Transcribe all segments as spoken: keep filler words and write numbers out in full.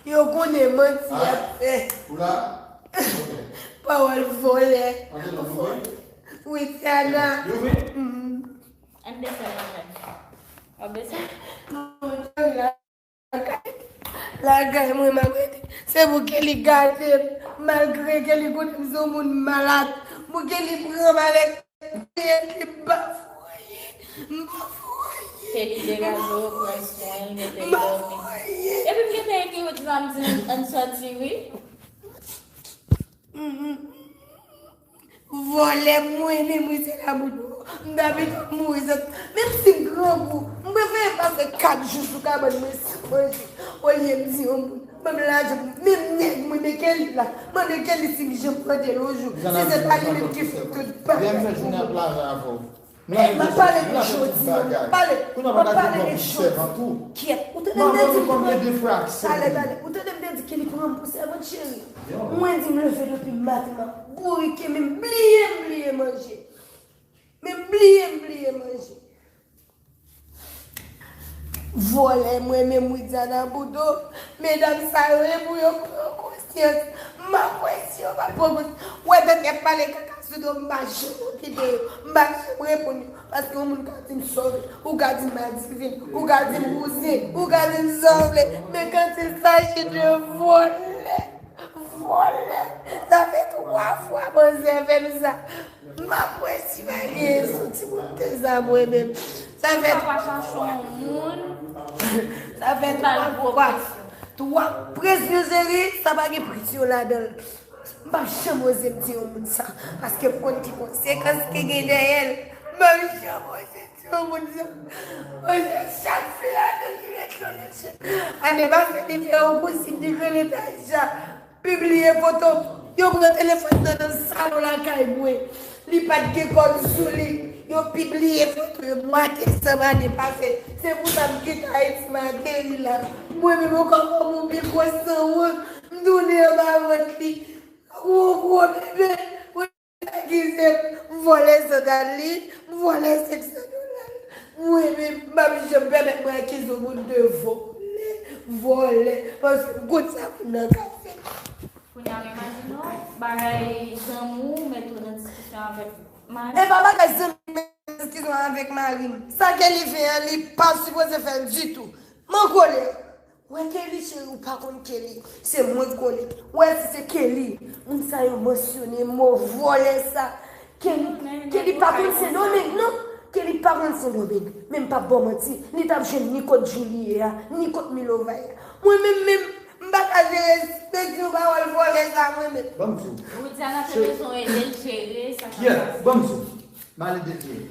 Yo konnen manti y ap fè. Ou la? Pawòl vòlè. Wi, Tiana. Ann desann lakay. W ap desann? Lakay mwen, m ap rete. Se pou Kelly gate m, malgre Kelly konnen m se yon moun malad. Pou Kelly pran m avèk Kelly, m pa fè anyen. M pa fè anyen. Kelly degaje w, pran swen l, mete l dòmi. Epi m gentan ekri w, m di ann sòti, wi. Vòlè mwen menm wi, se la bout. M ta pito mouri sot. Menm si m grangou, m prefere pase kat jou sou kabann mwen san manje. Olye m di yon moun, ban m lajan, menm nèg mwen, men Kelly la. Mande Kelly si m janm mande l yon jou. Si se pa li menm ki fè tout bagay pou mwen. M ap pale de jodi, m ap pale, m ap pale de jodi. Kyèt, ou tande m te di, talè, talè, ou tande m te di Kelly pran m pou sèvant, cheri. Mwen di m leve depi maten, m ap bourike, men m bliye, m bliye manje. Men m bliye, m bliye manje. Vòlè mwen menm, Widiana Boudou. Medam sa yo, e pou yo pran konsyans. M ap wè si yo pa pran konsyans. Wè, tèt y ap pale kaka sou do m, m pa janm okipe yo. M pa janm reponn yo. Paske yon moun ka di m sòvè, ou ka di m adivin, ou ka di m bouzen, ou ka di m sa w vle. Men quand il s'agit de vòlè, vòlè, sa fè twa fwa manzè fè m sa. M ap wè si pa gen sou timoun te sa mwen menm. Sa fè twa fwa. Sa fè twa fwa. Twa presyon, cheri, sa pa gen presyon ladan l. M p ap janm oze m di yon moun sa, paske m konn ki konsekans ki gen dèyè l. M p ap janm oze di yon moun sa. Oze chak fi a de ki ret konnen. Ane pase, li fè yon posib, li rele Taïsha, pibliye foto. Yo pran telefòn nan nan salon lakay mwen. Li pa t gen kòb sou li. Yo pibliye foto yo mwa desanm ane pase. Se pou sa m kite Ayiti, m ateri la. Mwen menm ankò kòm yon pi gwo sanwont, m tounen anba vant li. Gwo, gwo bebe. Pou l akize m vòlè sandal li, vòlè senk san dola l. Mwen menm, m p ap janm pèmèt mwen akize yon moun de vòlè, vòlè, paske m konn sa moun nan ka fè. Kounye a, imajine w, bagay zanmi w mete w nan diskisyon avèk mari. E pa bagay zanmi m mete nan diskisyon avèk mari m. Sa Kelly fè an, li pa sipoze fè l ditou. M an kolè. Wè Kelly, cheri, ou pa konn Kelly. Se mwen k konnen. Wè, si se Kelly, moun sa yo mansyone mo vòlè sa. Kelly, Kelly pa konn Sendomeng, non. Kelly pa konn Sendomeng. Men m p ap ba w manti, li t ap jwenn ni kot Julie a, ni kot Milova a. Mwen menm, menm, m pa ka jere, mete yon pawòl vòlè sa, mwen menm. Ban m di w. Widiana te bezwen ede l jere sa k ap pase. Ban m di w. M ale de l jere.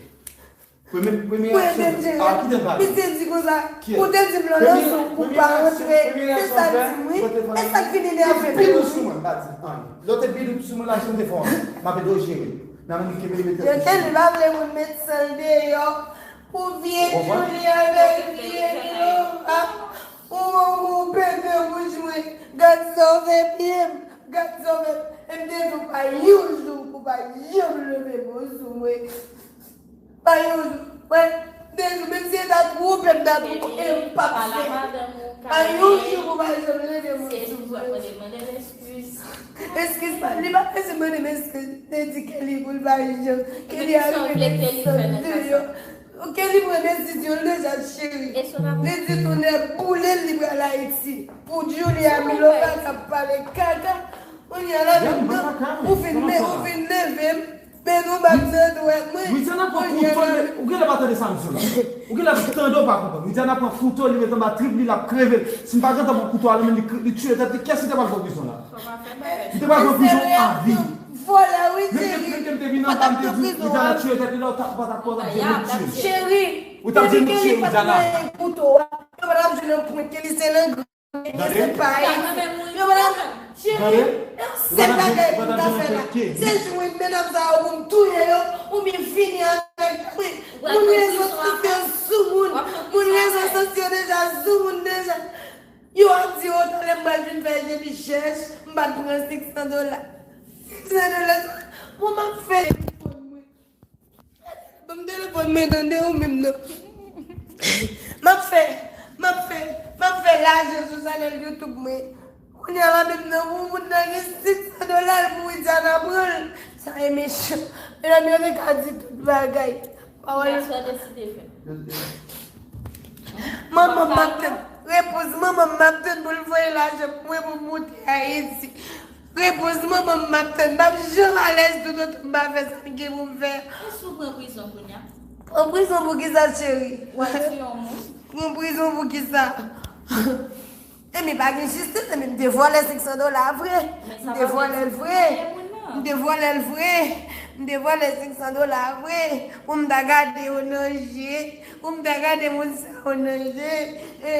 Premye, premye reaksyon, a, kite m pale. Misye di konsa, ou te di m lò nan son pou pa rantre, se sa l di m wi. E sa k vin enève m. Te pi dous sou mwen, m pa di anyen. Lè w te pi dous sou mwen, la, si m te fè w anyen, m ap ede w jere. Men ann kenbe limit. Yo te li pa vle moun met san l deyò. Pou vye Julie avèk vye Milova. Ou, ou pete bouch mwen. Gad sa w fè pye m. Gad sa w fè. E m te di w pa yon jou pou pa janm leve men w sou mwen. Pa yon jou. Mwen, de jou, menm si e ta twonpe m, ta twonpe, e m p ap fè. Pa yon jou pou pa janm leve men w sou mwen. Eskiz pa, li pa bezwen mande m eskiz. Te di Kelly pou l pa janm. Kelly a rive desann deyò. Kelly pran desizyon l deja, cheri. Li di tou nèboule l, li pral Ayiti. Pou Julia Milova k ap pale kaka. Kounye a la, ou fin, ou fin leve m. Men nou bat nan dwèt mwen. Widiana pran kouto, ou genlè pa tande sa m di w la. Ou genlè tande, ou pa konprann. Widiana pran kouto, li met anba trip li, l ap kreve l. Si m pa gentan pran kouto a nan men li, li tiye tèt li, kiyès ki te pral pran prizon la? Li te pral pran prizon avi. Vòlè wi, cheri. Menm ke m te vin anba, m te di Widiana tiye tèt li la, ou ta, ou pa ta, ou pa ta janm tiye. Cheri, ou t ap di m tiye Widiana. Kouto a, yo pa t ap jwenn nan pwen ke li se nan Tande? Tande? Yo, madam, cheri, e yon sèl bagay pou m ta fè la. Se jwenn medam sa yo pou m touye yo, oubyen fini avèk mwen. Moun rezo sosyo sou moun. Moun rezo sosyo deja sou moun deja. Yo ap di, o, talè m pral vin fè je li chèch, m pa t pran senk san dola. Senk san dola sa, bon, m ap fè. Ban m telefòn mwen, tande, ou menm nan. M ap fè, m M ap fè, m ap fè lajan sou chanèl YouTube mwen. Kounye a la menm nan, pou moun nan gen senk san dola l pou Widiana pran l. Sa e mechan. Medam yo te ka di tout bagay. Pawòl. Sa deside fè. Manman m ap tann. Repons manman m ap tann pou l voye lajan pou mwen pou m moute Ayiti. Repons manman m ap tann. M ap janm alèz toutotan m pa fè sa m gen pou m fè. E si w pran prizon kounye a? Pran prizon pou kisa, cheri? W ap tiye yon moun? Pran prizon pou kisa? Epi pa gen jistis, epi m te vòlè senk san dola vre. M te vòlè l vre. M te vòlè l vre. M te vòlè senk san dola vre. Pou m ta gade yo nan je. Pou m ta gade moun sa yo nan je. E,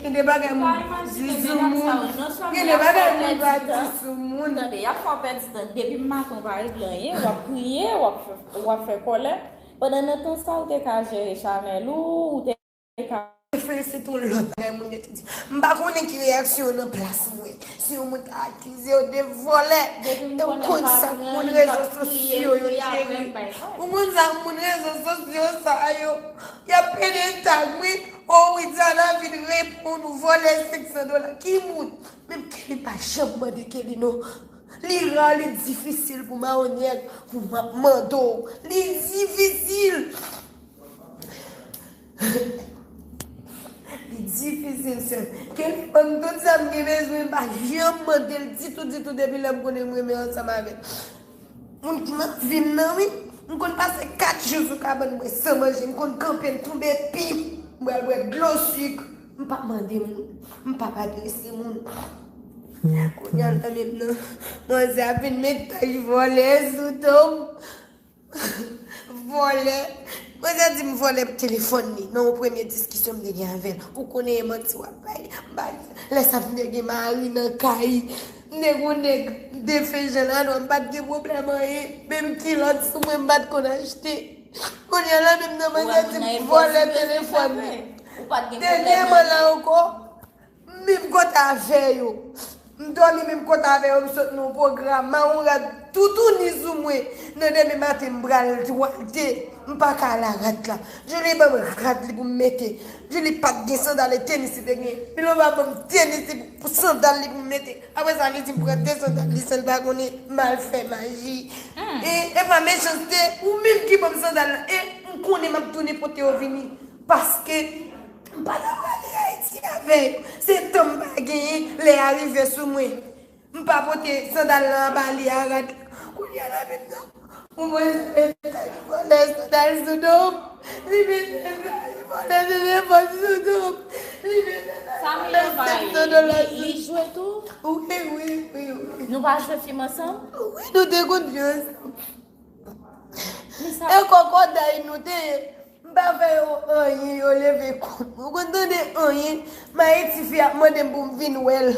gen de bagay moun di sou moun. Gen de bagay moun pa di sou moun. Tande, y ap fè w pèdi tan. Depi maten w pa regle anyen, w ap kriye, w ap fè, w ap fè kòlè. Pandan nan tan sa, ou te ka jere chanèl ou, ou te ka. Felisite yon lòt bagay moun yo te di. M pa konnen ki reyaksyon w nan plas mwen. Si yon moun ta akize w de vòlè, e w konn sa moun rezo sosyo yo jere. Ou konn sa moun rezo sosyo sa yo. Y ap pede tag mwen. O Widiana vin reponn ou vòlè senk san dola. Ki moun? Menm Kelly pa janm mande Kelly non. Li ra, li difisil pou mawonyèg, pou m ap mande w. Li difisil. Li difisil, sè. Kelly ban m tout sa m gen bezwen, m pa janm mande l ditou, ditou, depi lè m konnen m renmen ansanm avè l. Moun ki nan vi m nan, wi. M konn pase kat jou sou kabann mwen san manje. M konn kanpe, m tonbe pi. M pral bwè dlo sik. M pa mande moun. M pa adrese moun. Kounye a la menm nan, manzè ap vin met tach vòlè sou do m. Vòlè. Manzè di m vòlè telefòn li nan yon premye diskisyon m te gen avè l. Ou konnen e manti w ap bay. M bay. Lè sa m te gen mari nan kay. M te gon nèg defen jan la non, m pa t gen pwoblèm anyen. Menm kilòt sou mwen, m pa t konn achte. Kounye a la menm nan, manzè di m vòlè telefòn li. Dènyèman la ankò, menm kote avè yo. M dòmi menm kote avè yo, m sot nan yon pwogram, mawon rad toutouni sou mwen. Nan demen maten, m pral dwate. M pa ka al a rad la. Julie ban m rad li pou m mete. Julie pa t gen sandal, e tenis li te gen. Milova ban m tenis li pou, pou sandal li pou m mete. Apre sa, li di m pran de sandal li san l pa konnen, m al fè maji. E, e pa mechanste, ou menm ki ban m sandal la. E m konnen m ap tounen pote yo vini. Paske m pa ta prale Ayiti avè yo. Se tan m pa genyen, lè a rive sou mwen. M pa pote sandal lan anba li a rad la. Kounye a la menm nan. Ou wè, li mete vòlè sandal sou do m. Li mete vòlè telefòn sou do m. Li mete vòlè senk san dola sou do m. Li jwe tou? Wi, wi, wi, wi. Nou pa jwe fim ansanm? Wi, nou te konn jwe ansanm. E kòkòday nou te ye. M pa fè yo anyen, yo leve kont mwen. Ou konn tande anyen? M Ayiti, fi ap mande m pou m vin wè l.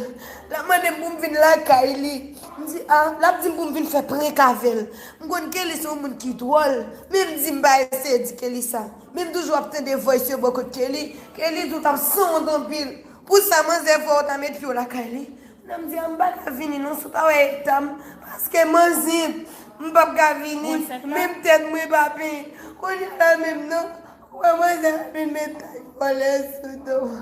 L ap mande m pou m vin lakay li. M di, a, l ap di m pou m vin fè prank avè l. M konn Kelly se yon moun ki dwòl. Men m di m pa eseye di Kelly sa. Men m toujou ap tande voice yo bò kot Kelly. Kelly tou t ap sanwont anpil. Pou sa manzè fè w ta met pye w lakay li? Nan m di a, m pa ka vini non, si w ta wè eta m, paske manzè, m p ap ka vini, menm tèt mwen pa penyen. Kounye a la menm nan, ou wè manzè a vin met tach vòlè sou do m.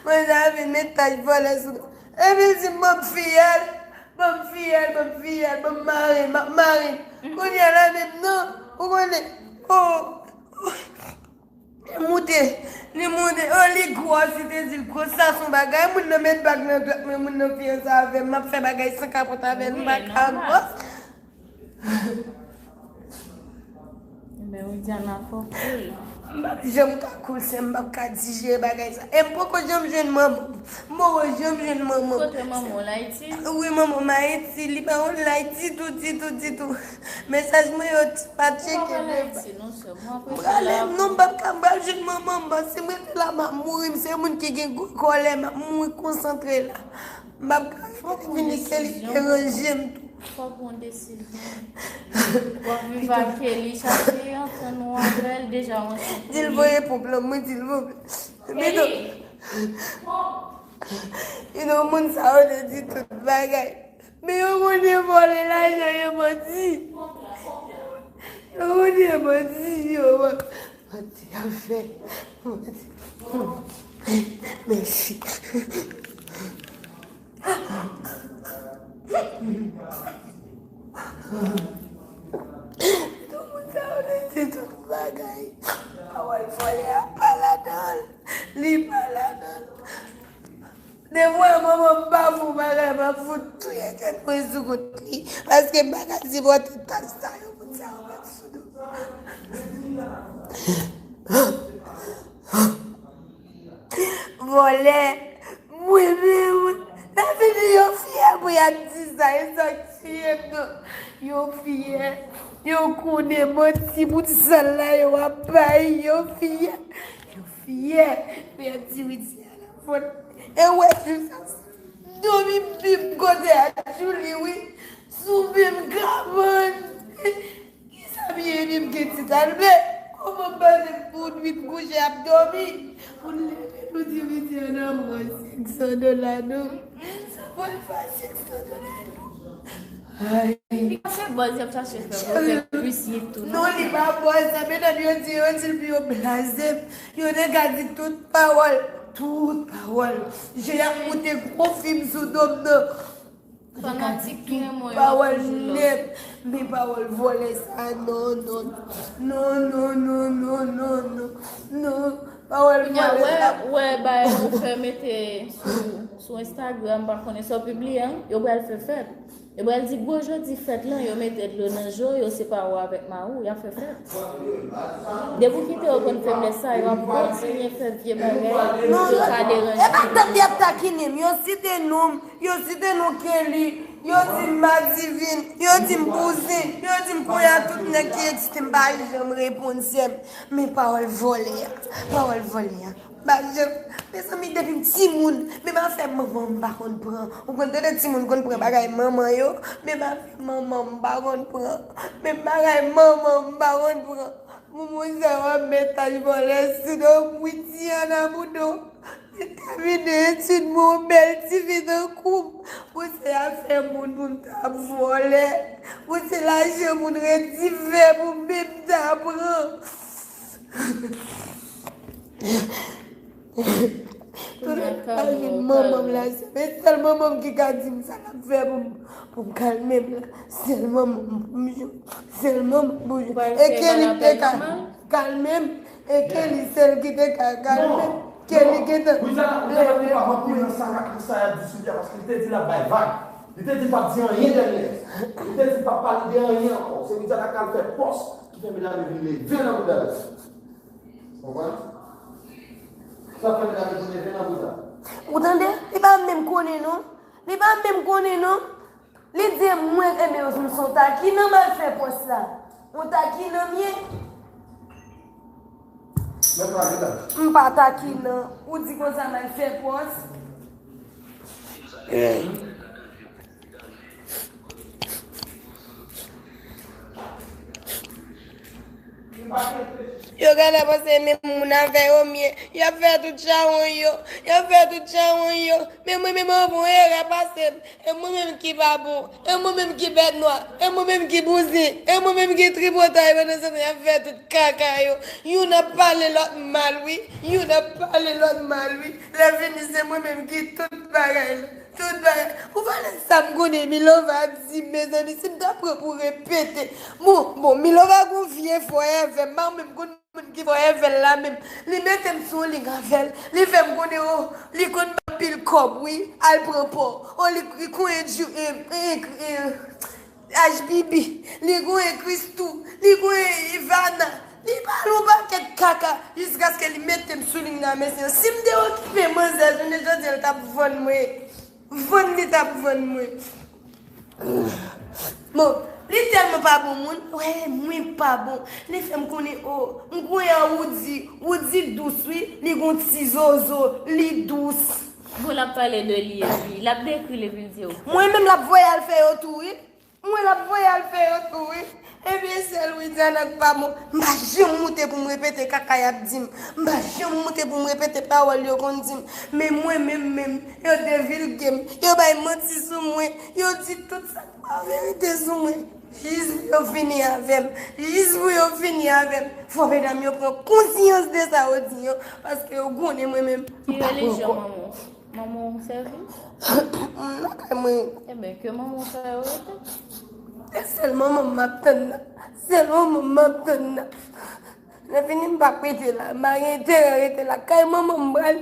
Manzè a vin met tach vòlè sou do m. Epi l di m, ban m fiyèl, ban m fiyèl, ban m fiyèl, ban m mare, m ap mare. Kounye a la menm nan, ou konnen, o, Li moute, li moute, o, li gwòs, li te di l gwòs, sa se yon bagay, moun nan met bag nan dwèt mwen, moun nan fiyanse avè m, m ap fè bagay san kapòt avè l, m pa ka gwòs. Ebyen, Widiana fò koul. M p ap janm ka koul, sè m, m p ap ka dijere bagay sa. E m poko janm jwenn manman m. M poko janm jwenn manman m. Kote manman w, l Ayiti? Wi, manman m Ayiti, li pa konn l Ayiti ditou, ditou, ditou. Mesaj mwen yo pa tcheke menm. M prale, non, m p ap ka, m pral jwenn manman m, paske m rete la, m ap mouri, m se moun ki gen gwo kòlè, m ap mouri konsantre la. M p ap ka vini ke li deranje m tou. Fòk yon desizyon. W ap viv ak Kelly, chache antann ou avè l, deja w antann. Di l voye pwoblèm mwen, di l voye. Kelly! Bidon moun sa yo te di tout bagay. Men yo konnen vòlè lajan yo manti. Yo konnen manti yo. Manti y ap fè. Manti. Mèsi. Tout moun sa yo te di tout bagay. Pawòl vòlè a pa ladan l. Li pa ladan l. Devwa manman m pa fè yon bagay, m ap fout touye tèt mwen sou kont li. Paske m pa ka sipòte tach sa yo, moun sa yo met sou do m. Vòlè, mwen menm, sa vini yo fyè pou y ap di sa, e sa k tiye m non. Yo fyè, yo konnen manti bout sal la yo ap bay, yo fyè, yo fyè pou y ap di Widiana fòt. E wè, jou sa, dòmi bib kote a Julie, wi, sou menm kabann. Kisa m ye, ni m gen ti talbe? Kòman m pase pou nwit kouche ap dòmi? Pou n leve, nou di Widiana, m pran senk san dola non. Sa pral fè senk san dola non. Ay. Li pa fè buzz, y ap chache fè, fè plis hit tou, non? Non, li pa buzz, sa medam yo di, yo di l pou yo blaze m. Yo te ka di tout pawòl, tout pawòl. Je y ap moute gwo fim sou do m nan. Fanatik ki renmen w yo ap toujou love. Pawòl nèt, men pawòl vòlè sa, non, non, non, non, pawòl vòlè sa. Kounye a, wè, wè, bagay ou fè mete sou, sou Instagram, m pa konnen sa w pibliye an, yo pral fè fèt. Yo pral di, bon, jodi fèt lan, yo mete dlo nan je w, yo separe w avèk mari w, y ap fè fèt. Depi w kite yo konn feblès sa, yo ap kontinye fè vye bagay, yo ka deranje. E pa tanp y ap takinen m, yo site non m, yo site non Kelly, yo di m Madivine, yo di m Bouzen, yo di m kounye a tout nèg ki egziste, m pa janm reponn sè m. Men pawòl vòlè a, pawòl vòlè a. M pa janm, mezanmi, depi m timoun, menm afè manman m pa konn pran. Ou konn tande timoun konn pran bagay manman yo, menm afè manman m pa konn pran. Menm bagay manman m pa konn pran. Moun sa yo ap met tach vòlè sou do m, Widiana Boudon. Li tamine etid mwen, yon bèl tifi tankou m. Pou se afè moun pou m ta vòlè. Pou se lajan moun redi fè pou m menm ta pran. Tout lè m pa jwenn manman m la, se sèl manman m ki ka di m sa l ap fè pou m, pou m kalme m la. Sèl manman m pou m jwenn. Sèl manman m pou m jwenn. E Kelly te ka kalme m. E Kelly sèl ki te ka kalme m. Kelly gentan leve pou mwen. Sa y ap di sou li a, paske li te di l ap bay vag. Li te di l p ap di anyen dèyè. Li te di l p ap pale de anyen ankò. Se Widiana k al fè pòs ki fè medam yo vin leve nan bouda l. Konprann? Sa fè medam yo vin leve nan bouda l. Ou tande? Li pa menm konnen non. Li pa menm konnen non. Li di mwen, enben, m se yon takinan m al fè pòs la. Yon takinan m ye. M pa takinan. Ou di konsa m al fè pòs. Yo genlè panse menm moun avè yo m ye. Y ap fè tout chawony yo. Y ap fè tout chawony yo. Men mwen menm an bon erè pase m. E mwen menm ki pa bon. E mwen menm ki bèt nwa. E mwen menm ki bouzen. E mwen menm ki tripotay. Pandan se tan y ap fè tout kaka yo. Youn ap pale lòt mal, wi. Youn ap pale lòt mal, wi. Lè fini, se mwen menm ki tout bagay la. Tout bagay. Ou pale sa m konnen Milova di, mezanmi, si m ta pran pou repete. Bon, bon, Milova gon vye forever, m pa menm konn moun ki forever la menm. Li mete m sou yon lig avè l. Li fè m konnen, o, li konn ban pil kòb, wi. Al pran pa w. O, li, li konn edu-, e, e, e, H B B, li konn Christoo, li konn Ivana, li pale yon pakèt kaka, jiskaske li mete m sou lig nan, mesye. Si m te okipe manzè, jounen jodi a, l t ap vann mwen. Vann li t ap vann mwen. Bon, li tèlman pa bon moun, wè, mwen pa bon. Li fè m konnen, o, m konnen a Woody, Woody dous, wi, li gon ti zozo, li dous. Bon, l ap pale de li, epi l ap dekri l, epi l di, o. Mwen menm, l ap voye al fè yo tou, wi. Mwen l ap voye al fè yo tou, wi. Ebyen, sèl Widiana k pa bon. M pa janm moute pou m repete kaka y ap di m. M pa janm moute pou m repete pawòl yo konn di m. Men mwen menm menm, yo devilge m. Yo bay manti sou mwen. Yo di tout sa k pa verite sou mwen. Jis pou yo fini avè m. Jis pou yo fini avè m. Fò medam yo pran konsyans de sa yo di yo. Paske yo konnen mwen menm. Ki relijyon manman w? Manman w sèvi? M lakay mwen. Ebyen, ke manman w fè yo rete. E sèl manman m m ap tann nan. Sèl manman m m ap tann nan. Lè fini m p ap rete la. M pa gen enterè rete la. Kay manman m pral.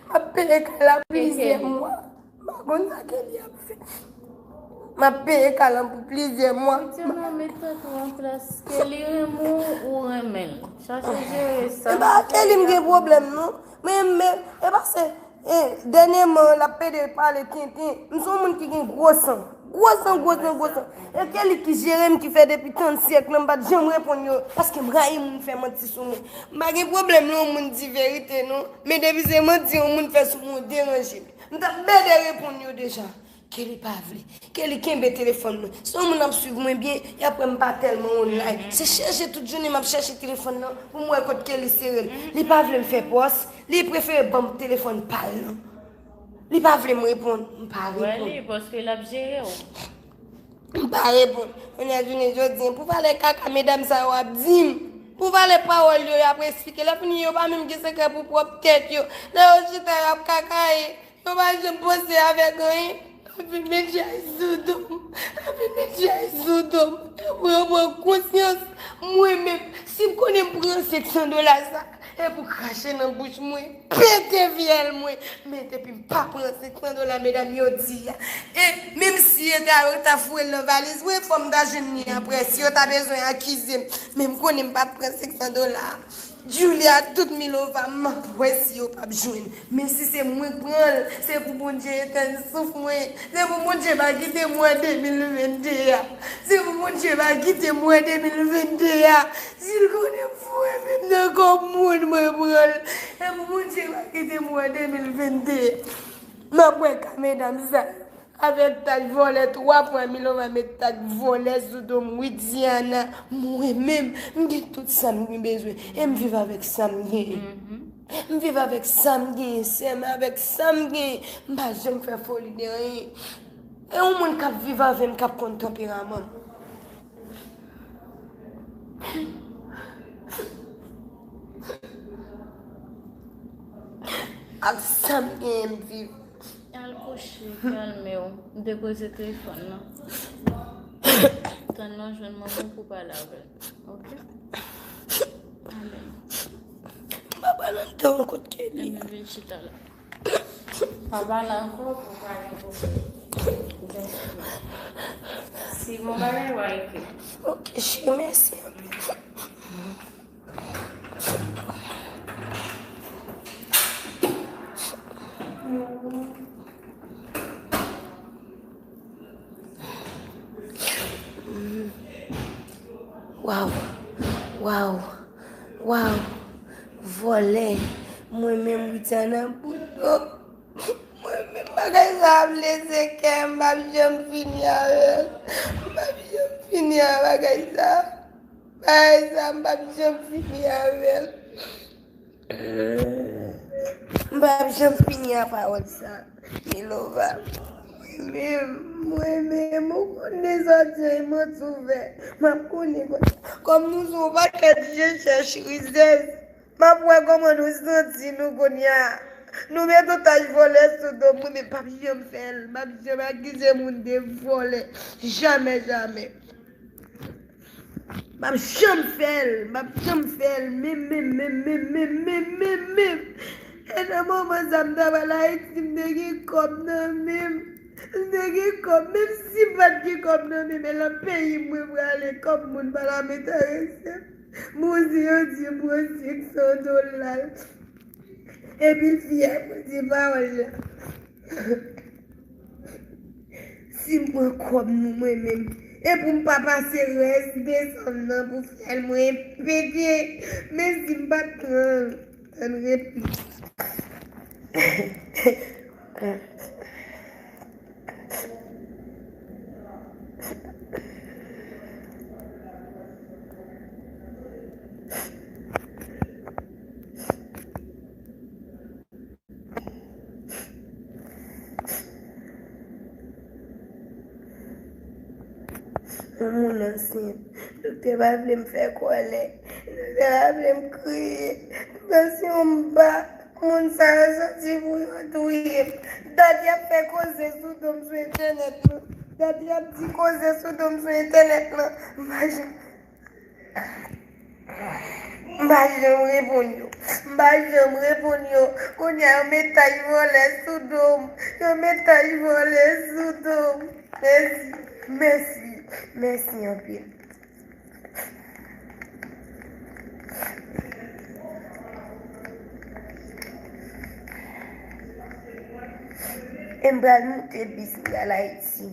M ap peye kay la plizyè mwa. M pa konn sa Kelly ap fè. M ap peye kay lan pou plizyè mwa. Pitit mwen, met tèt ou an plas. Kelly renmen w, ou renmen l. Chache jere sa. E pa Kelly m gen pwoblèm non. Men, men, e pa se, e, dènyèman, l ap pede pale tenten. M se yon moun ki gen gwo san. Gwo san, gwo san, gwo san. E Kelly ki jere m, ki fè depi trant syèk lan, m pa t janm reponn yo. Paske m rayi moun fè manti sou mwen. M pa gen pwoblèm lè yon moun di verite non. Men depi se manti yon moun fè sou mwen, ou deranje m. M t ap bèdè reponn yo deja. Kelly pa vle. Kelly kenbe telefòn mwen. Se yon moun ap swiv mwen byen, e apre m pa tèlman online. Se chèche tout jounen m ap chèche telefòn nan pou m wè kot Kelly sere l. Li pa vle m fè pòs, li prefere ban m telefòn pa l nan. Li pa vle m reponn, m pa reponn. Wè li, paske l ap jere w. M pa reponn. Kounye a jounen jodi a, pou valè kaka medam sa yo ap di m, pou valè pawòl yo, y ap esplike. Lè fini, yo pa menm gen sekrè pou pwòp tèt yo. Lè yo chita, y ap kakaye. Yo pa janm panse avèk anyen. Yo vin met chay sou do m. Yo vin met chay sou do m. E pou yo pran konsyans, mwen menm, si m konnen m pran senk san dola sa, e pou krache nan bouch mwen, pete fyèl mwen. Men depi m pa pran senk san dola, medam yo di a. E menm si yo ta, yo ta foure l nan valiz mwen, fò m ta jwenn li apre. Si yo ta bezwen akize m, men m konnen m pa t pran senk san dola a. Julia, tout Milova, m ap wè si yo p ap jwenn. Men si se mwen k pran l, se pou Bondye etèn souf mwen. Se pou Bondye pa kite mwen de mil vennde a. Se pou Bondye pa kite mwen de mil vennde a. Si l konnen m foure men m nan kòb moun, mwen pran l. Se pou Bondye pa kite mwen de mil vennde a. M ap wè ka medam sa yo. Avèk tag vòlè, twa fwa Milova met tag vòlè sou do m, Widiana, mwen menm, m gen tout sa m gen bezwen, e m viv avèk sa m genyen. M viv avèk sa m genyen, sè m, avèk sa m genyen, m pa janm fè foli de anyen. E yon moun k ap viv avè m, k ap konn tanperaman m. Ak sa m genyen, m viv. Al kouche, kalme w. M depoze telefòn nan. Tann lè w jwenn manman w pou w pale avè l. Oke? Amen. M pa pale anndan w kot Kelly. Ebyen, vin chita la. Pa pale ankò pou w pa gen pwoblèm. Si gon bagay, w a ekri. Oke, cheri, mèsi anpil. Waw, waw, waw, vòlè, mwen menm Widiana Boudon, mwen menm bagay sa ap lese kè m, m p ap janm fini avè l, m p ap janm fini a bagay sa. Bagay sa, m p ap janm fini avè l. M p ap janm fini a pawòl sa. Milova, mwen menm, mwen menm, ou konnen sa se manti w fè. M ap konnen kòm, kòm nou se yon pakèt je chèch rizèz. M ap wè kòman nou santi nou kounye a. Nou met otaj vòlè sou do m, mwen menm p ap janm fè l. M p ap janm akize moun de vòlè. Jamè, jamè. M p ap janm fè l, m p ap janm fè l, menm, menm, menm. E nan moman sa, m t ap al Ayiti, m te gen kòb nan men m. M te gen kòb, menm si m pa t gen kòb nan men m, e nan peyi m mwen prale, kòb moun pa t ap enterese m. Bon, si yo di m pran senk san dola, epi l fyè pou di pawòl la. Si m pran kòb nou mwen menm, e pou m pa pase rès desanm nan pou fyèl mwen pete, men si m pa t pran l, ann repli. Yon moun ansent. Doktè pa vle m fè kòlè. Doktè pa vle m kriye. Tansyon m ba. Moun sa yo soti pou yo touye m. Dat y ap fè koze sou do m sou entènèt lan. Dat y ap di koze sou do m sou entènèt lan. M pa janm, m pa janm reponn yo. M pa janm reponn yo. Kounye a, yo met tach vòlè sou do m. Yo met tach vòlè sou do m. Mèsi, mèsi, mèsi anpil. E m pral moute bis, m pral Ayiti.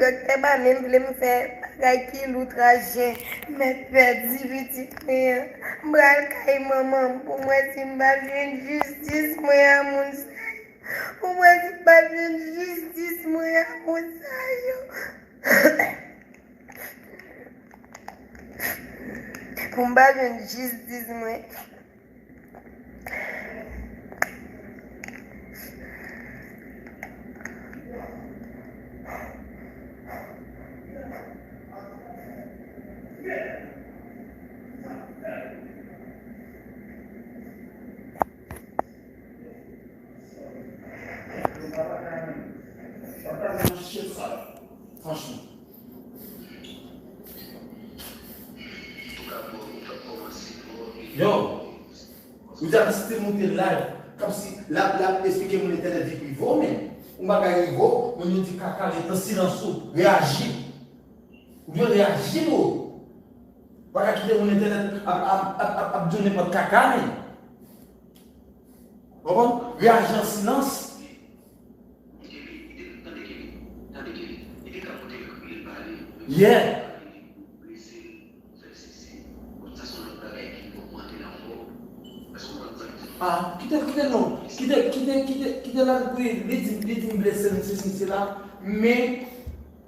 Doktè pa menm vle m fè bagay ki lou traje. M mèt pèdi pitit mwen an. M pral kay manman m pou m wè si m pa jwenn jistis mwen a moun sa yo. Pou m wè si m pa jwenn jistis mwen a moun sa yo. Pou m pa jwenn jistis mwen. Franchman. Yo, Widiana still moute live. Kòmsi l ap, l ap esplike moun entènèt vi prive w, men yon bagay rive w, moun yo di kaka, ret an silans ou, reyaji. Ou dwe reyaji, bro. Pa ka kite moun entènèt ap, ap, ap, ap, ap di w nenpòt kaka, men. Konprann? Reyaji an silans. Yeah. Ah, kite, kite non. Kite, kite, kite, kite l al priye. Li di, li di m blese m, sesi, sela. Men,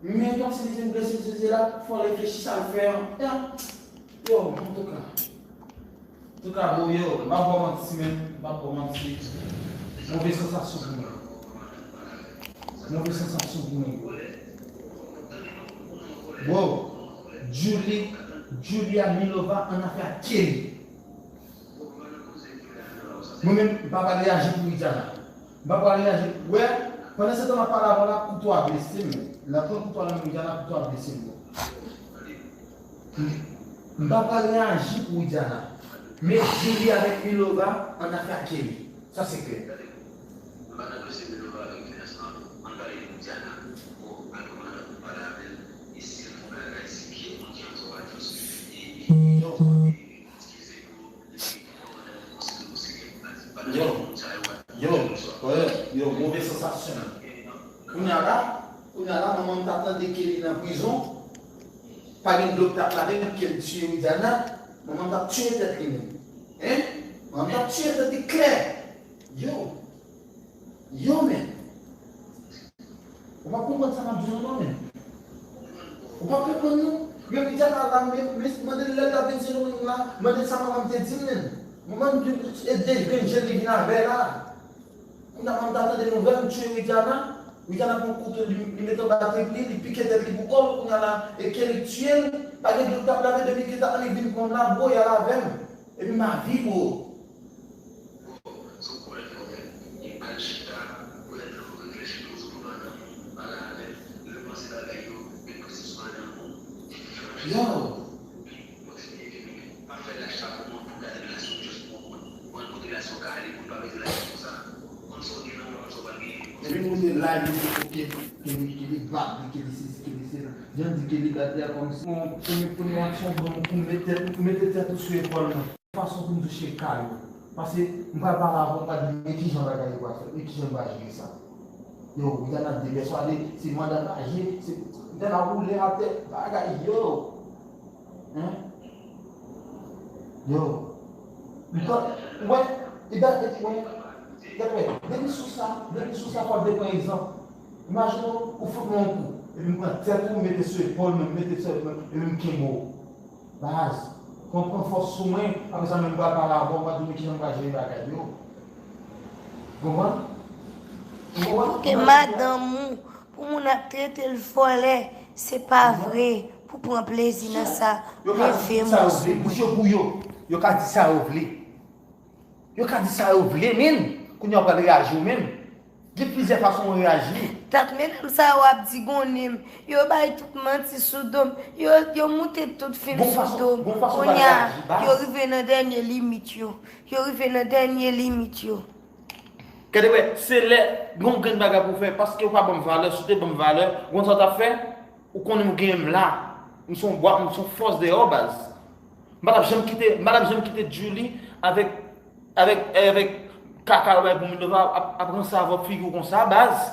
men kòmsi li di m blese m, sesi, sela, fò reflechi sa l fè an. Ya. Yo, antouka. Antouka, bro, yo, m p ap ba w manti, men, m p ap ba w manti. Move sansasyon pou mwen. Move sansasyon pou mwen. Bro, Julie, Julia Milova an afè ak Kelly. Mwen menm, m pa pral reyaji pou Widiana. M pa pral reyaji. Wè, pandan se tan m ap pale avè w la, kouto a blese m. L ap pran kouto a nan men Widiana, kouto a blese m, bro. M pa pral reyaji pou Widiana. Men Julie avèk Milova an afè ak Kelly. Sa se klè. Yo, yo, yo, yo, move sansasyon. Kounye a la, kounye a la, manman m ta tande ke li nan prizon. Pa gen dlo k t ap lave l, ke l tiye Widiana. Manman m t ap tiye tèt li menm. Hein? Manman m t ap tiye tèt li klè. Yo. Yo, men. Ou pa konprann sa m ap di w non, men. Ou pa konprann non. Yo, Widiana la, men, men, mande l lè l t ap vin Sendomeng la, mande l sa manman m te di l, men. Manman m te, e de grenn jèl li vin avè la. Kounye a, manman m ta tande nouvèl m tiye Widiana. Widiana pran kouto, li, li mete anba tèt li, li pike tèt li pou kò l. Kounye a la, e Kelly k tiye l. Pa gen dlo k t ap lave depi ke ta annik vin pran m la, bro, y al avè m. Epi m a vi, bro. Yo. Epi moun de live, li di, ok, ke li, ke li bat li, ke li sesi, ke li sela. Jan di ke li bat li a kòmsi. Bon, premye, premye aksyon, bon, pou mete, mete tèt ou sou epòl mwen. Fason pou m touche ka yo. Paske m pral pale avè w, m pral di, men kijan bagay yo pral fèt, men kijan m pral jere sa. Yo, Widiana depèswade, se manda m pa jere, se, Widiana woule atè, bagay yo. Hein? Yo. Ou pa, ou wè, e ba, e, wè, gade, wè, depi sou sa, depi sou sa, fò w te pran egzanp. Imajine w, ou fout mwen yon kou, epi m pran tèt ou, m mete sou epòl mwen, m mete sou epòl mwen, epi m kenbe w. Baz, pran, pran fòs sou mwen, apre sa menm m pral pale avè w, m pral di w men kijan m pral jere bagay yo. Konprann? Ou konprann? Pou ke madanm ou, pou moun ap trete l vòlè, Se pa vre, pou pran plezi nan sa, leve m sou mwen. Yo ka di sa yo vle. Yo ka di sa yo vle, men kounye a w pral reyaji ou menm. Gen plizyè fason w reyaji. Dat medam sa yo ap digonnen m. Yo bay tout manti sou do m. Yo, yo moute tout fim sou do m. Kounye a, yo rive nan dènye limit yo. Yo rive nan dènye limit yo. Gade wè, se lè gon grenn bagay pou w fè, paske w pa ban m valè, si w te ban m valè, gon sa w t ap fè, ou konnen m genyen m la. M se yon bwa, m se yon fòs deyò, baz. M pa t ap janm kite, m pa t ap janm kite Djouly avèk, avèk, avèk kaka yo bay pou Minerva ap, ap ranse avè w figi w konsa, baz.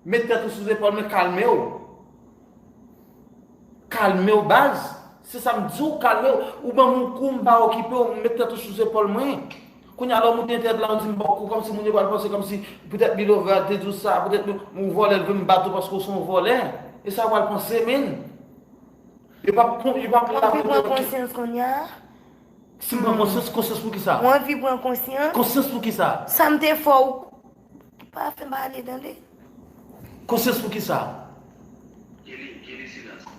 Met tèt ou sou zepòl mwen, kalme w. Kalme w, baz. Se sa m di w, kalme w. Ou ban m yon kou, m pa okipe w, m met tèt ou sou zepòl mwen. Kounye a lè w moute entènèt la, ou di m ba w kou, kòmsi moun yo pral panse kòmsi poutèt Milova te di w sa, poutèt ou vòlè, l vle m bat ou paske w se yon vòlè. E sa yo pral panse, men. Yo p ap, yo p ap la pou yo. Ou anvi pran konsyans kounye a? Si m pran konsyans, konsyans pou ki sa? Ou anvi pran konsyans? Konsyans pou ki sa? Sa m te fè w, pa fè m pale, tande. Konsyans pou ki sa?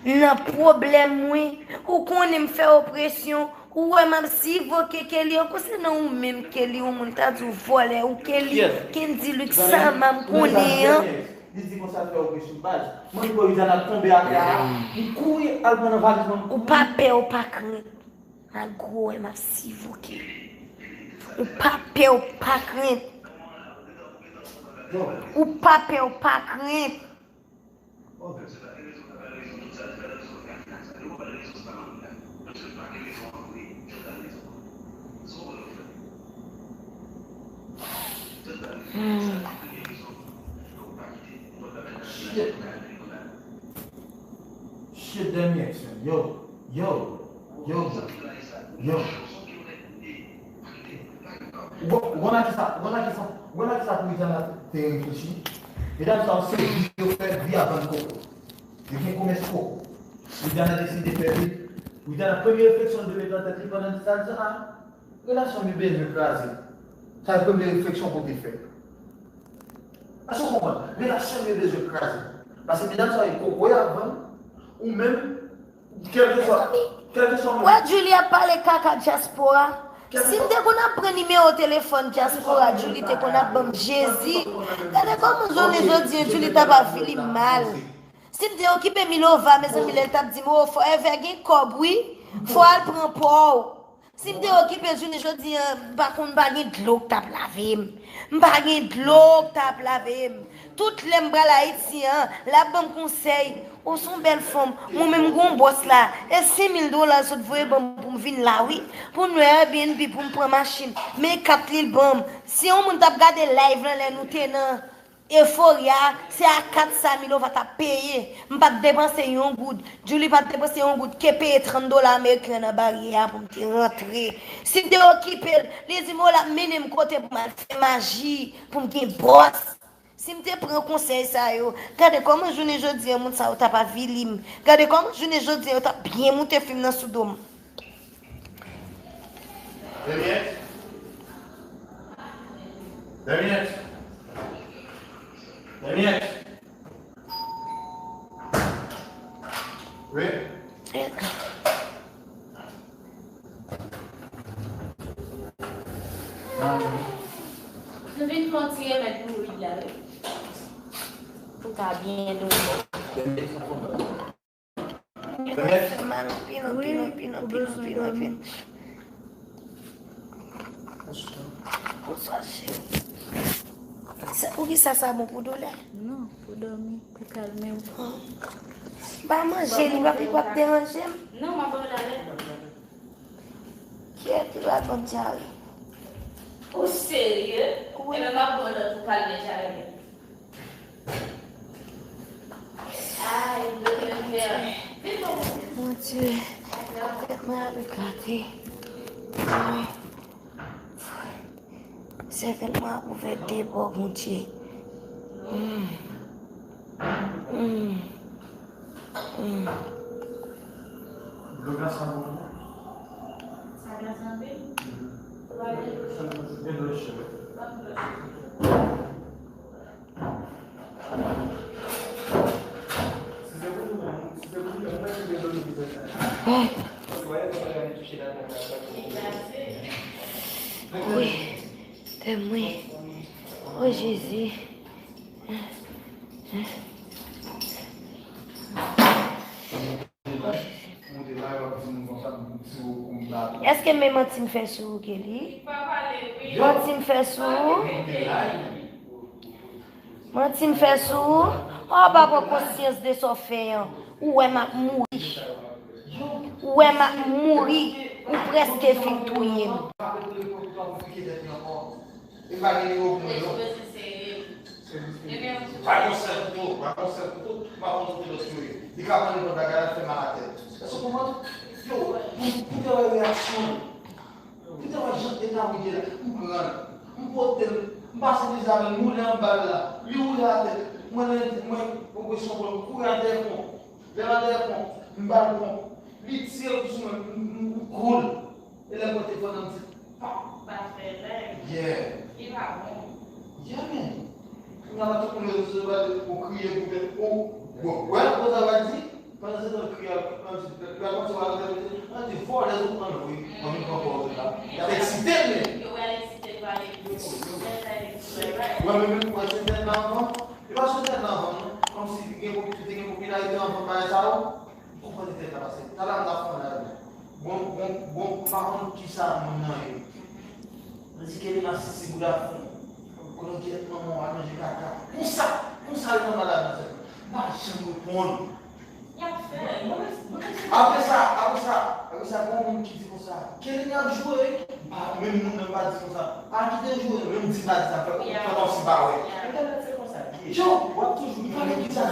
Nan pwoblèm mwen, ou konnen m fè opresyon, ou wè m ap sivoke Kelly an, konsènan ou menm Kelly, yon moun ta di w vòlè, ou Kelly, Kendy Luc, Sama m konnen an. Li di konsa fè opresyon baz. Mwen wè Widiana tonbe atè a, li kouri al pran nan valiz mwen. Ou pa pè, ou pa krent. Malgre w wè m ap sivoke. Ou pa pè, ou pa krent. Ou pa pè, ou pa krent. Hmm. Shit. Shit, Daniel, yo, yo, yo, yo. Ou konn, ou konn a kisa, ou konn a kisa, ou konn a kisa Widiana te reflechi? Medam sa yo se vi yo fè, vi a vann koko. Yo gen komès koko. Widiana deside fè vi. Widiana, premye refleksyon l te mete nan tèt li pandan sa, l di, a, relasyon m yo bezwen kraze. Sa se premye refleksyon pou te fè. Èske w konprann? Relasyon m yo bezwen kraze. Paske medam sa yo koko y ap vann, ou menm, kèlkeswa, kèlkeswa moun. Wè Djouly ap pale kaka dyaspora. Si m te konn ap pran nimewo telefòn dyaspora, Djouly te konn ap ban m Jezi. Gade kòman jounen jodi a Djouly t ap avili m mal. Si m te okipe Milova, mezanmi, lè l t ap di m, o, Forever gen kòb, wi. Fò al pran pa w. Si m te okipe jounen jodi a, m pa konn, m pa gen dlo k t ap lave m. M pa gen dlo k t ap lave m. Tout lè m pral Ayiti an, l ap ban m konsèy. Ou se yon bèl fanm. Mwen menm, m gon bòs la. E senk mil dola l sot voye ban m pou m vin la, wi. Pou m lwe Airbnb, pou m pran machin. Men kat li l ban m. Si yon moun t ap gade live lan lè nou te nan Euphoria, se a kat sa Milova t ap peye. M pa t depanse yon goud. Djouly pa t depanse yon goud. Ke peye trant dola ameriken nan baryè a pou m te rantre. Si m te okipe l, li di m, o, l ap mennen m kote pou m al fè maji, pou m gen bòs. Si m te pran konsèy sa yo, gade kòman jounen jodi a moun sa yo t ap avili m. Gade kòman jounen jodi a yo t ap byen moute fim nan sou do m. Dènye. Dènye. Dènye. Wi. Nou vin fè yon ti remèd pou Wid la, wi. Pou ka byen dòmi. Dènye, sa fè mal anpil, anpil, anpil, anpil, anpil, anpil. Bonswa, cheri. Sa, poukisa sa bon pou doulè? Non, pou dòmi, pou kalme w. M pa manje, li pa, li p ap deranje m. Non, m ap ba w lalè. Kiyès ki pral ban m dyare? Ou serye? Wi. Ebyen, m ap ba w lòt pou kalme dyare. Bondye, tèt mwen ap eklate. Sèvèl mwen ap ouvè de bò, Bondye. Mm. Mm. Mm. Dlo glas la bon tou. Sa glas anpil? Gen dlo chè. Si se pou nou menm, Ay. Wi, tè mwen. O Jezi. Èske men manti m fè sou ou, Kelly? Manti m fè sou ou? Manti m fè sou ou? Ou pa pran konsyans de sa w fè an. Ou wè m ap mouri. Ou wè m ap mouri. Ou prèske fin touye m. E pa gen nimewo pou mwen, non. Pa gen sèl kouto, pa gen sèl kouto, m ap montre w lòt yo ye. Li ka pran nenpòt bagay la, fè mal atè. Èske w konprann? Yo, pou, pou te wè reyaksyon l. Pou te wè jan eta w ye la. M pran l, m pote l, m pase vizavi l, m woule anba l la. Li woule atè. Mwen, mwen, mwen, mwen pran presyon pou l, m kouri atè pon. Lè m atè pon, m ba l pon. Li tire l sou mwen, m, m, m kou l. E lè m pran telefòn nan, m di, pa. Pa fè lè. Yeah. Li pa bon. Yeah, man. Kounye a la, tout moun rezo sosyo yo, ou kriye pou tèt ou. Bon, wè, konsa w a di, pandan se tan, kriye, pandan se tan, kriye, pandan se tan, kriye, pandan se tan, vòlè, ou pran vre, anvi pran pòz la. Y ap eksite, men. Yo pral eksite, yo pral eksite. Wè, men, men, wè, se tèt la anvan. E pa se tèt la anvan, non. Kòmsi gen popi-, te gen popilarite anvan bagay sa yo. M konprann tèt la pase. Talè m t ap fè ann al. Bon, bon, bon, m pa konn kisa moun nan ye. Mwen di Kelly masisi bouda fou. Konnen kiyès manman w al manje kaka. Konsa, konsa li nan malad nan tèt mwen. M pa janm reponn. Y ap fè. Apre sa, apre sa, apre sa, gon moun ki di konsa, Kelly ap jwe. Pa, menm moun nan pa di konsa. A, kite l jwe, menm di pa di sa, fè, fè kòmsi pa wè. Entènèt se konsa l ye. Yo, w ap toujou, m pa gen kisa.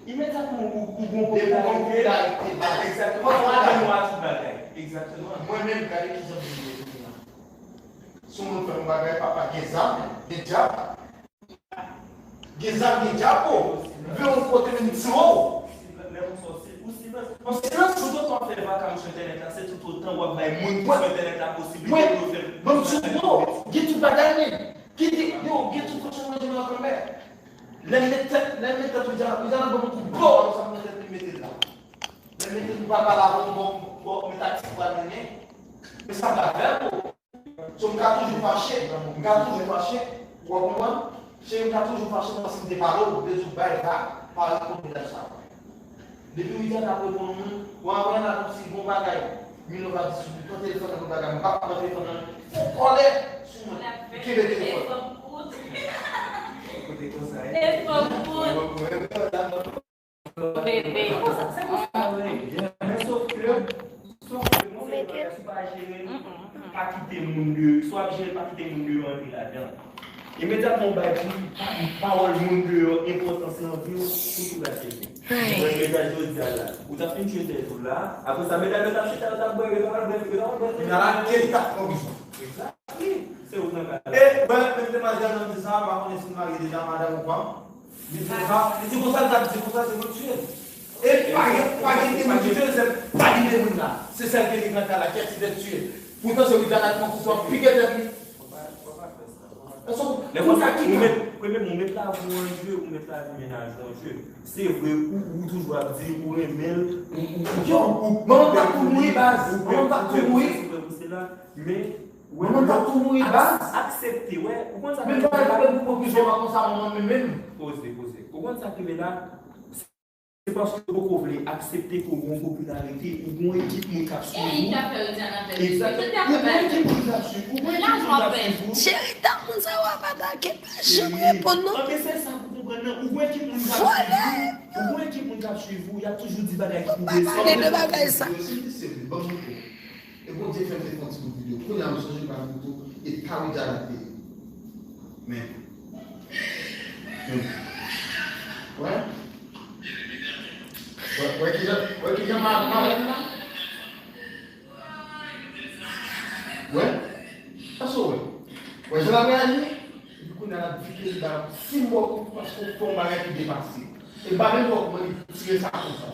Imedyatman ou, ou gon popilarite, egzakteman, ou gon popilarite, tout bagay. Egzakteman. Mwen menm, gade kijan m ye kounye a. Si yon moun fè yon bagay, papa, gen zam, gen djab. Gen zam, gen djab, o. M vle yon kote, men m tire w. Yon silans, toutotan w ap fè vakabon sou entènèt la, se toutotan w ap bay moun ki sou entènèt la posiblite pou yo fè. Ban m di w, gen tout bagay, men. Kite, yo, gen tout kochon manje nan lanmè. Lè l met tèt, lè l met tèt Widiana, Widiana ban m kout bò, sa m nan tèt li mete l la. Lè l mete l pou papa la, ban m, ban m, ban m met ak ti pwa mennen. Men sa m ka fè pou. So, m ka toujou fache, m ka toujou fache, ou konprann? Cheri, m ka toujou fache, paske m te pale w, m te di w bay vag, pa reponn medam sa. Depi Widiana ap reponn moun, w ap wè la kòmsi gon bagay. Milova di sou li, pran telefòn nan pou bagay, m p ap pran telefòn nan. Fon kòlè sou mwen. Kenbe telefòn. Kote konsa, e? Telefòn kout. Bebe. Se konsa, se konsa. Men sòf ke, sòf ke, bon, se bagay, si w pa jere l, pa kite moun deyò, si w ap jere l, pa kite moun deyò antre ladan. Imedyatman w bay moun, pawòl moun deyò enpòtans nan vi w, ou tou gache l. Mwen, mesaj jodi a la. Ou t ap fin tchwe tèt ou la. Apre sa, medam yo t ap chita, yo t ap bwè, yo t ap bwè, yo t ap bwè. Nan ke li t ap pran bizou. Egzakte. Se ou nan ka la. E, mwen, menm demwazèl nan di sa, m pa konnen si l marye deja, madanm ou pa. Li di konsa, li di konsa, li t ap di konsa, se mwen k tiye l. E pa gen, pa gen ki moun ki tiye l, se pa li menm la. Se sèl ke li nan ka la, kèt li t ap tiye l. Poutan se Widiana k pran kouto ap pike tèt li. Lè konsa, ou met, premyèman, ou met lavi w an je, ou met lavi mennaj ou an je. Se vre, ou, ou toujou ap di ou renmen l, ou, ou, ou, yo, ou, manman m t ap tou mouri, baz. Manman m t ap tou mouri. Men, manman m t ap tou mouri, baz. Aksepte, wè. Ou konn sa k rive la? Menm pa gen pwoblèm pou pran prizon konsa, manman m menm. Poze, poze. Ou konn sa k rive la? Se paske ou poko vle aksepte ke ou gen yon popilarite, ou gen yon ekip moun k ap swiv ou. Egzakteman. Ou gen yon ekip moun k ap swiv ou. Ou gen yon ekip moun k ap swiv ou. Cheri, ta moun sa yo ap atake, pa janm reponn non. Anben se sa pou konprann nan. Ou gen yon ekip moun k ap swiv ou. Ou gen yon ekip moun k ap swiv ou, y ap toujou di bagay ki pou blese. Pa pale de bagay sa. Si m te sere, ban m moutre. E Bondye fè m te fè yon ti bout videyo. Kounye a, m sonje m pa gen foto, e pa Widiana k te ye. Men. Men. Wè? Wè, wè kijan, wè kijan ma, ma, wè la? Wè? Sa se wè? Wè jan l ap reyaji? Epi kounye a, l ap di ke li ba yon ti mò kou paske w fè yon bagay ki depase. E m pa menm wè kòman li tire sa konsa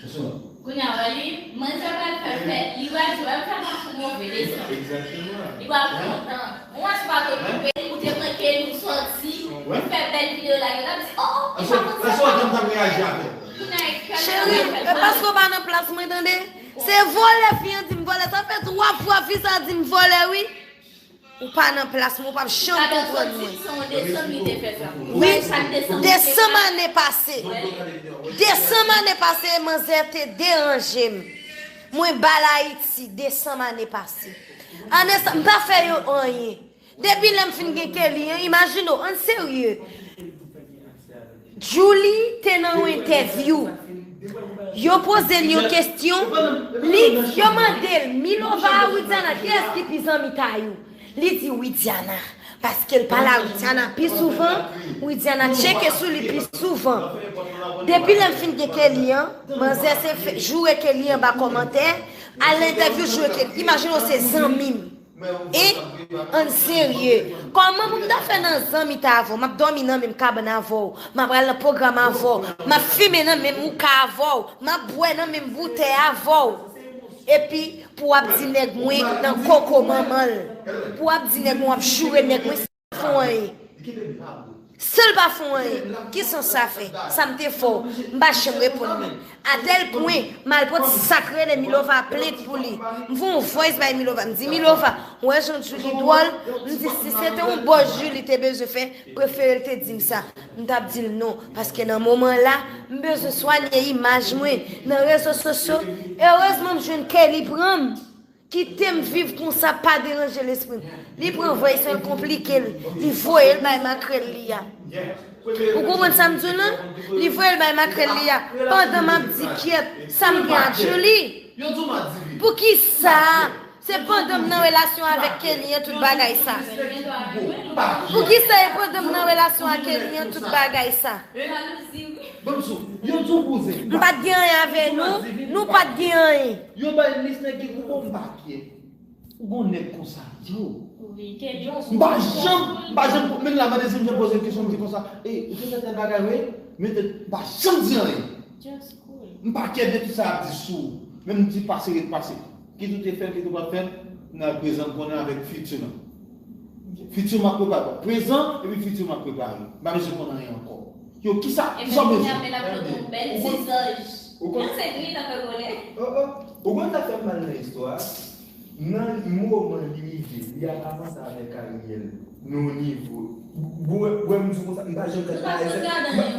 sou ou. Kounye a, wè li, manzè pral fè fè, li pral di, wè, m fè mache move leson. Egzakteman. Li pral kontan. Ou wè, si w pa t okipe l, ou te manke li, ou sot. sòti, ou fè bèl videyo la, yo t ap di, oh, oh, e pa konn sa. Cheri, e paske w pa nan plas mwen, tande? Se vòlè fi an di m vòlè. Sa fè twa fwa fi sa di m vòlè, wi. Ou pa nan plas mwen, ou p ap janm konprann mwen. Wi, desanm ane pase. Desanm ane pase, manzè te deranje m. Mwen ba l Ayiti, desanm ane pase. Ane sa, m pa fè yo anyen. Depi lè m fin gen Kelly an, imajine w, ann serye. Djouly te nan yon entèvyou. Yo poze l yon kesyon, li, yo mande l, Milova a Widiana, kiyès ki pi zanmi Tayou? Li di Widiana, paske l pale a Widiana pi souvan, Widiana tcheke sou li pi souvan. Depi lè m fin gen Kelly an, manzè se fe-, joure Kelly anba kòmantè, al nan entèvyou joure Kelly. Imajine w se zanmi m. E, ann serye. Kòman pou m ta fè nan zanmi ta avè w? M ap dòmi nan menm kabann avè w. M ap pral nan pwogram avè w. M ap fimen nan menm houka avè w. M ap bwè nan menm boutèy avè w. Epi, pou w ap di nèg mwen nan koko manman l. Pou w ap di nèg mwen w ap joure nèg mwen san fè w anyen. San l pa fè w anyen, ki sans sa fè? Sa m te fè w, m pa janm reponn li. Atèl pwen, m al pot sa k rele Milova plent pou li. M voye yon voice bay Milova. M di, Milova, ou wè jan Djouly dwòl? M di, si se te yon bòz Djouly te bezwen fè, prefere l te di m sa. M t ap di l non, paske nan moman la, m bezwen swanye imaj mwen nan rezo sosyo. Erezman, m jwenn Kelly pran m. Kite m viv konsa, pa deranje lespri m. Li pran voice an, l konplike l. Li voye l bay makrèl li a. Ou konprann sa m di w lan? Li voye l bay makrèl li a. Pandan m ap di kyèt, sa m gen a Djouly? Poukisa? Se pandan m nan relasyon avèk Kelly an tout bagay sa. Poukisa e pandan m nan relasyon ak Kelly an tout bagay sa? Ban m sou, yo di w bouzen. M pa t gen anyen avè nou, nou pa t gen anyen. Yo bay lis nèg ki gwo, m pa kyè. Ou gon nèg konsa, yo. M pa janm, m pa janm, menm la, mande si m janm poze kesyon, m di konsa, e, ou te fè tèl bagay, wi, men te, m pa janm di anyen. M pa kyè de tout sa y ap di sou ou. Men m di pase, ret pase. Kit ou te fè l, kit ou pa t fè l, nan prezan m konnen avèk fiti lan. Fiti m ap prepare. Prezan epi fiti m ap prepare. M pa bezwen konn anyen ankò. Yo, kisa, kisa w bezwen? Ou konn, ou konn, oh, oh. Ou konn sa fè m mal nan istwa a? Nan moman li rive, li al avanse avèk Ariel nan yon nivo. Bwè, bwè, m di konsa, m pa janm gad bagay sa.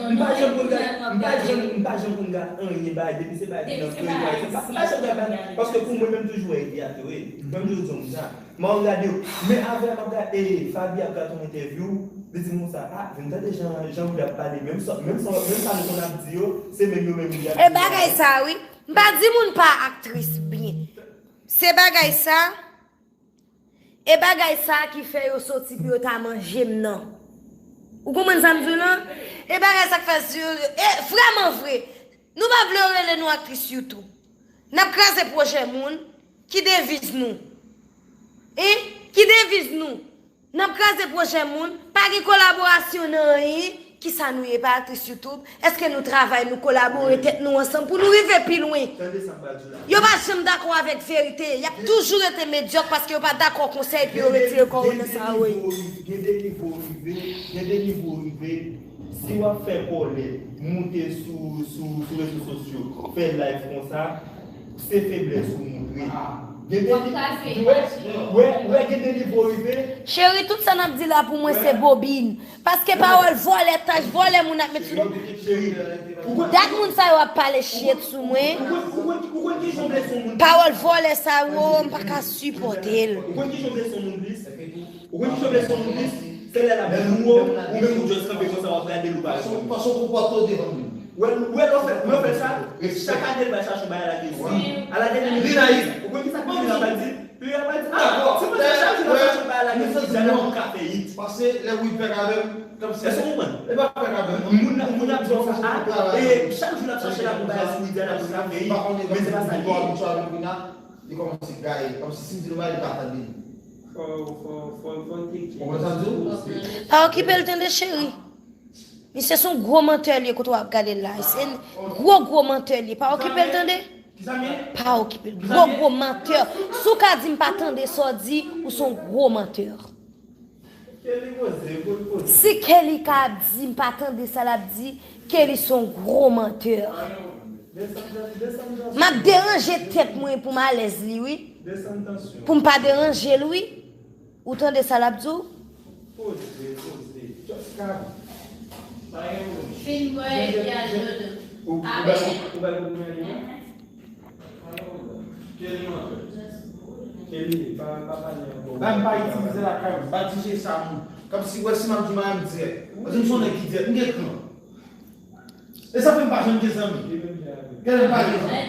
M pa janm konn gad, m pa janm, m pa janm konn gad anyen bagay, depi se bagay ki nan feyton, m pa, m pa janm gad bagay, paske pou mwen menm toujou wè e teyat yo ye. Mwen m toujou di w sa. M ap gade yo. Men avè m ap gade, e, Faby ap gade yon entèvyou, li di m konsa, a, vin tande jan, jan Woody ap pale, menm sa, menm sa, menm sa nou konn ap di yo, se menm yo menm Woody ap di yo. E bagay sa, wi. M pa di moun pa aktris byen. Se bagay sa, e bagay sa ki fè yo soti pou yo ta manje m nan. Ou konprann sa m di w lan? E bagay sa k fè si yo, e vrèman vre, nou pa vle yo rele nou aktris YouTube. N ap kraze pwojè moun, ki deviz nou? Hein? Ki deviz nou? N ap kraze pwojè moun, pa gen kolaborasyon nan anyen. Kisa nou ye, pa aktris YouTube? Èske nou travay, nou kolabore tèt nou ansanm pou nou rive pi lwen? Yo pa janm dakò avèk verite. Y ap toujou rete medyòk paske yo pa dakò konsèy pou yo retire kò yo nan sa yo ye. Gen de nivo rive, gen de nivo rive. Si w ap fè kòlèt, moute sou, sou, sou rezo sosyo, fè live konsa, se feblès ou moutre. Gen de, wè, wè, wè, gen de nivo rive. Cheri, tout sa n ap di la pou mwen se bobin. Paske pawòl vòlè, tach vòlè moun ap met sou do. Dat moun sa yo ap pale shit sou mwen. Pawòl vòlè sa yo, m pa ka sipòte l. Ou konn ki jan w blese yon moun plis? Ou konn ki jan w blese yon moun plis? Se lè l ap di w, ou menm ou just kanpe konsa, w ap gade l, ou pa jwenn. Paske w konpòte w devan moun. Wè, wè, lè w fè, lè w fè sa, chak ane l va chache yon bagay lage sou ou. A la dènyè minit, ou konn ki sa k rive, l ap di? Li ap di, ah, ti mwen sa chache nan fason pa la gen ti jan pou ka fè it. Pase lè wi fèk avè m, kòmsi. Èske w konprann? E pa fèk avè m. Moun, moun ap di w sa, ah, e chak jou l ap chache la pou bagay sou Widiana pou ka fè it, men se pa sa l ye. Li kòmanse gaye, kòmsi si m di l yon bagay, li pa tande m. Fò, fò, fò, fò l te. Ou konprann sa m di w? Pa okipe l tande, cheri. Misye se yon gwo mantè li ye kote w ap gade l la. Se yon gwo, gwo mantè li ye. Pa okipe l tande. Pa okipe l. Gwo, gwo mantè. Si w ka di m pa tande sa w di, ou se yon gwo mantè. Si Kelly ka ap di, m pa tande sa l ap di, Kelly se yon gwo mantè. M ap deranje tèt mwen pou m alèz li, wi. Pou m pa deranje l, wi. Ou tande sa l ap di w? Fin bwè epi al Jordan. Amen. Ba m pa itilize lakay mwen, m pa dirije sa moun. Kòmsi wè si m ap di madanm dirèk. Paske m se yon nèg ki dirèk, m gen kran. E sa fè m pa janm gen zanmi. Gade m pa gen zanmi.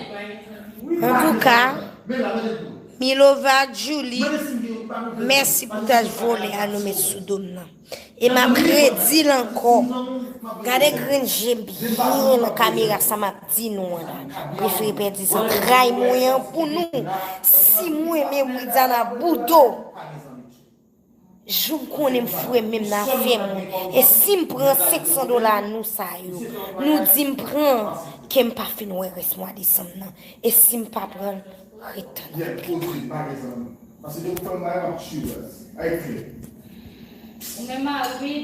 Antouka, Men la, mete pou mwen. Milova ak Julie, Mete si m gen pa mete. Mèsi pou tach vòlè a nou met sou do m nan. E m ap redi l ankò. Gade grenn je m byen nan kamera sa m ap di nou an la. Prefere pèdi zantray mwen an pou nou. Si m renmen Widiana Boudo, jou m konnen m fre menm nan afè mwen. E si m pran senk san dola nou sa yo, nou di m pran, ke m pa fin wè rès mwa desanm nan. E si m pa pran l, ret tann. Yè, kote pa gen zanmi. Paske depi w fè m bagay, m ap tchwe baz. Ay klè. Ou menm a wi.